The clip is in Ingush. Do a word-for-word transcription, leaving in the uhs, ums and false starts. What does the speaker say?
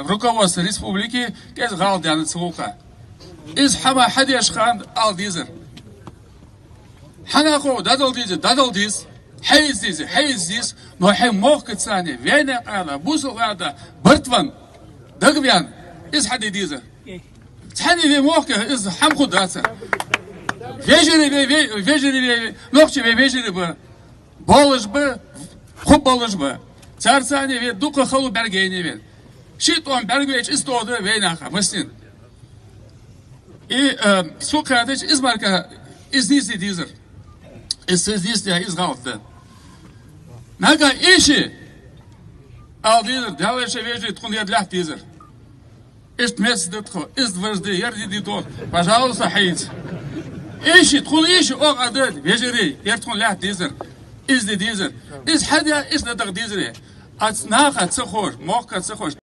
Руководство республики кӀезига гӀалат даьннад цу гӀулакха. Из хӀама хьадеш хана ала дезар. Хьанахо дӀадала деза, дӀадала деза, хьаэца деза, хьаэца деза, но хьай мохк царна, вайнаьха къайла, бусалба къайла, барт ван, дагаваьнна, из хьаде дезар. Цхьанне вай мохк из хӀама хургдацар. Вежарий вай, вай, вежарий вай, нохчий вай вежарий ба, болаш ба, хургболаш ба. Царца цхьана вай дукха хало бӀаргаяйнай вай. Ши тӀом бӀаргавайча из тода вайнаха, массанена. И, э, цу кхаьчача из мара из нийсде дезар. Из ца нийсде, из гӀалат да. Нагахь иштта ала дезар, Даьла, шоай вежарий тхона ер лаьтта дезар. Иштта меца да тхо, из важа да, ер де деза тхо. Пожалуйста, хьаэца. Иштта, тхона иштта оаха а да, вежарий, ер тхона лаьтта дезар. Из де дезар. Из хьаде, иштта дӀадаха дезар. Аз наха ца ховш, мохка ца ховш.